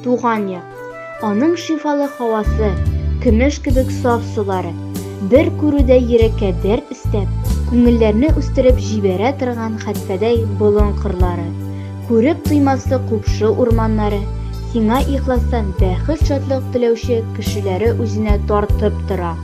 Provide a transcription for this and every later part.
Туган як. Аның шифалы һавасы, көмеш кебек саф сулары, бер күрүдә йөрәккә дәрт өстәп, күңелләрне үстереп җибәрә торган хәтфәдәй болын-кырлары, күреп туймаслык купшы урманнары, сиңа ихластан бәхет-шатлык теләүче кешеләре үзенә тартып тора.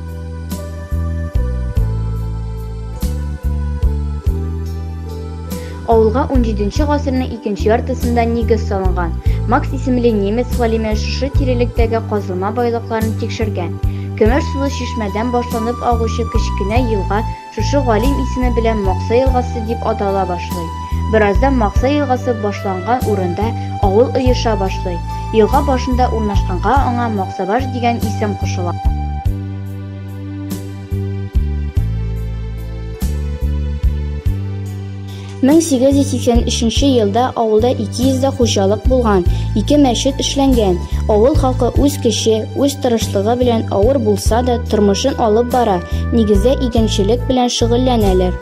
Авылга унҗиденче гасырның икенче яртысында нигез салынган. Макс исемле немец галиме шушы тирәлектәге казылма байлыкларын тикшергән. Көмеш сулы чишмәдән башланып агучы кечкенә елга шушы галим исеме белән Макса елгасы дип атала башлый. Бераздан Макса елгасы башланган урында авыл оеша башлый. Елга башында урнашканга аңа Максабаш дигән исем кушыла. 1883 елда авылда 200 дә хуҗалык булган, ике мәчет эшләнгән. Авыл халкы үз көче, үз тырышлыгы белән авыр булса да тормышын алып бара, нигездә игенчелек белән шөгыльләнәләр.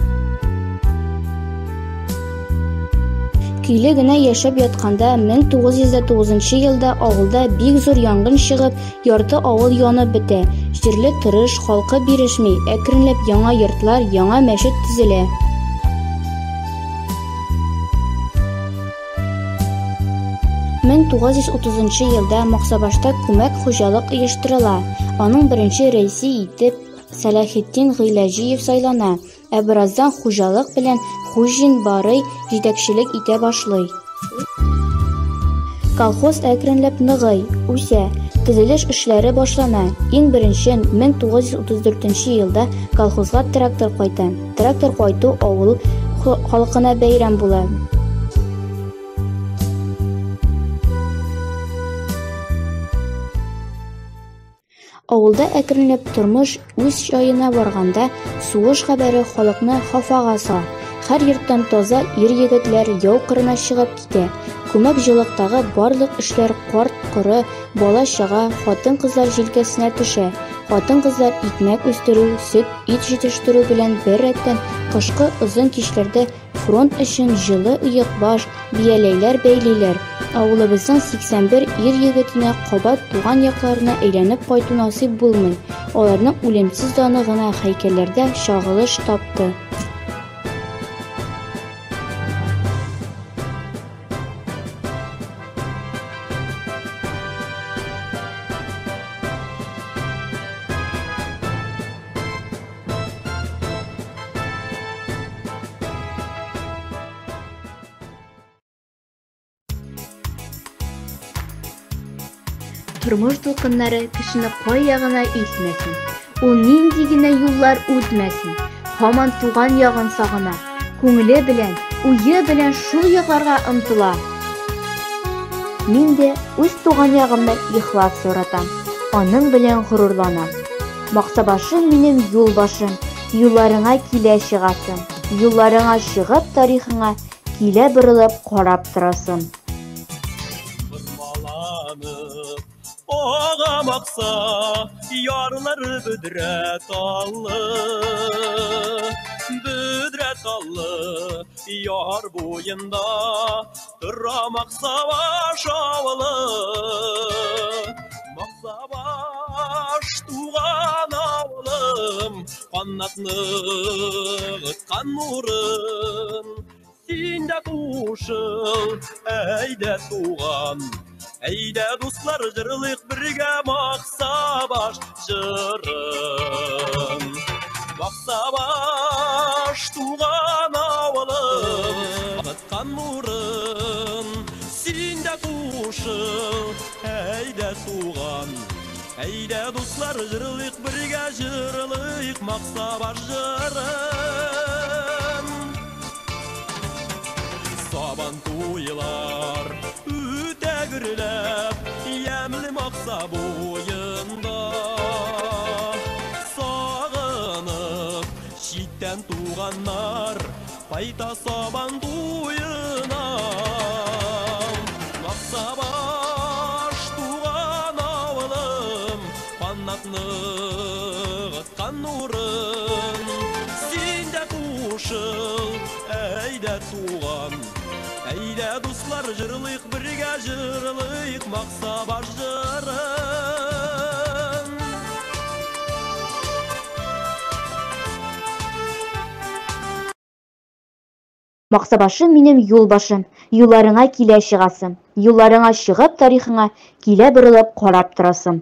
Көйле генә яшәп ятканда 1909 елда авылда бик зур янгын чыгып, Ярты авыл янып бетә. Җирле тырыш, халкы бирешми, әкренләп яңа йортлар, яңа мәчет төзелә. 1930 елда Максабашта күмәк хуҗалык оештырыла. Аның беренче рәисе итеп Сәләхетдин Гыйләҗиев сайлана. Ә бераздан хуҗалык белән Хуҗин Барый җитәкчелек итә башлый. Колхоз әкренләп ныгый, үсә, төзелеш эшләре башлана. Иң беренче 1934 елда колхозга трактор кайта. Трактор кайту авыл халкына бәйрәм була. Авылда әкренләп тормыш үз җаена барганда, сугыш хәбәре халыкны хафага сала. Һәр йорттан таза ир-егетләр яу кырына чыгып китә. Күмәк җылыктагы барлык эшләр карт-коры, бала-чага, хатын-кызлар җилкәсенә төшә. Хатын-кызлар икмәк үстерү, сөт, ит җитештерү белән беррәттән кышкы озын кичләрдә Фронт өчен җылы оекбаш, бияләйләр бәйлиләр. Авылыбызның 81 ир-егетенә кабат туган якларына әйләнеп кайту насыйп булмый. Аларның үлемсез даны гына һәйкәлләрдә чагылыш тапты. Тормыш дулкыннары кешене кая гына илтмәсен, ул нинди генә юллар үтмәсен, һаман туган ягын сагына, күңеле белән, уе белән шул якларга омтыла. Мин дә үз туган ягымны ихлас яратам, аның белән горурланам. Максабашым минем юл башым, Юлларыңа килә чыгасым, Юлларыңа чыгып тарихыңа Килә борылып карап торасым. Бормаланып ага Макса, ярлары бөдрә таллы, бөдрә таллы, яр буенда тора Максабаш авылы. Максабаш туган авылым, канатны ныгыткан нурын. Син дә кушыл, әйдә туган, әйдә дуслар җырлыйк бергә Максабаш җырын. Максабаш туган авылым, ныгыткан нурын. Син дә кушыл, әйдә туган, әйдә дуслар җырлыйк бергә җырлыйк Максабаш җырын. Сабан туйлар үтә гөрләп, ямьле Макса буенда. Сагынып читтән туганнар кайта Сабан туена. Максабаш туган авылым, канатны ныгыткан нурын. Син дә кушыл, әйдә туган, Әйдә, дуслар, җырлыйк бергә, җырлыйк Максабаш җырын. Максабашым минем юл башым, Юлларыңа килә чыгасым, Юлларыңа чыгып тарихыңа Килә борылып карап торасым.